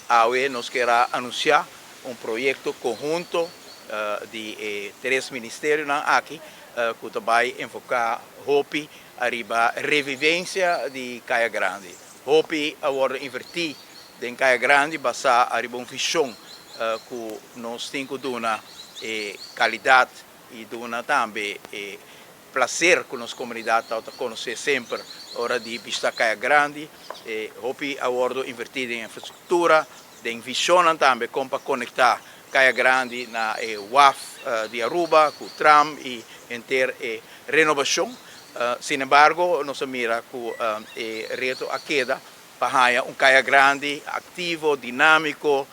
Awe nos kier a anuncia un proyecto conhunto di e tres ministerionan aki cu ta bay enfoca hopi ariba revivencia di Caya Grandi. Hopi a wordo inverti den Caya Grandi basa ariba un vision cu nos tin cu duna e calidad y duna tambe e placer cu nos comunidad ta conoce semper ora di bishita Caya Grandi. E hopi a wordo inverti den infrastructura, den visionnan tambe con pa conecta Caya Grandi na e waf di Aruba cu tram y henter e renobacion. Sin embargo, nos a mira cu e reto a keda pa haya un Caya Grandi activo, dinamico,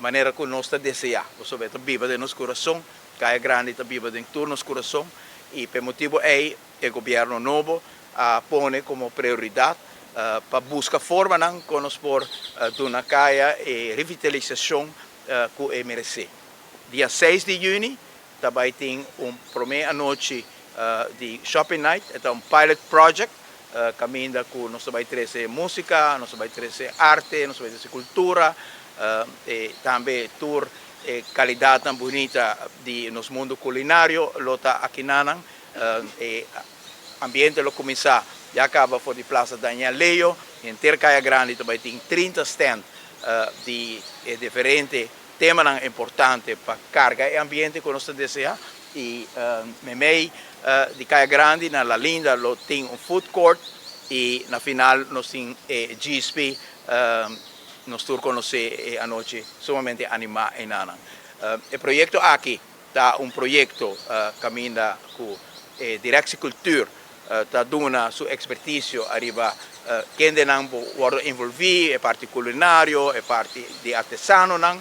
manera cu nos ta desea. Pasobra e ta biba den nos curason, Caya Grandi ta biba den tur nos curason y p'e motibo ey e gobierno nobo a pone como prioridad pa busca formanan con nos por duna Caya e revitalisacion cu e merece. Dia 6 di juni ta bay tin un prome anochi di Shopping Night, e ta un pilot project caminda cu nos ta bay trece musica, nos ta bay trece arte, nos ta bay trece cultura, e tambe tur e calidadnan bunita di nos mundo culinario lo ta akinanan. E ambiente lo cuminsa ya caba for di Plaza Daniel Leo, henter Caya Grandi ta bay tin 30 stand di e diferente temanan importante pa carga e ambiente cu nos ta desea y memey di Caya Grandi na La Linda lo tin un food court y na final nos tin e GSP, nos tur conoce e anochi sumamente anima enanan. E proyecto aki ta un proyecto caminda cu e Directie Cultuur ta duna su experticio ariba kendenan por wordo envolvi, e parti culinario, e parti di artesanonan.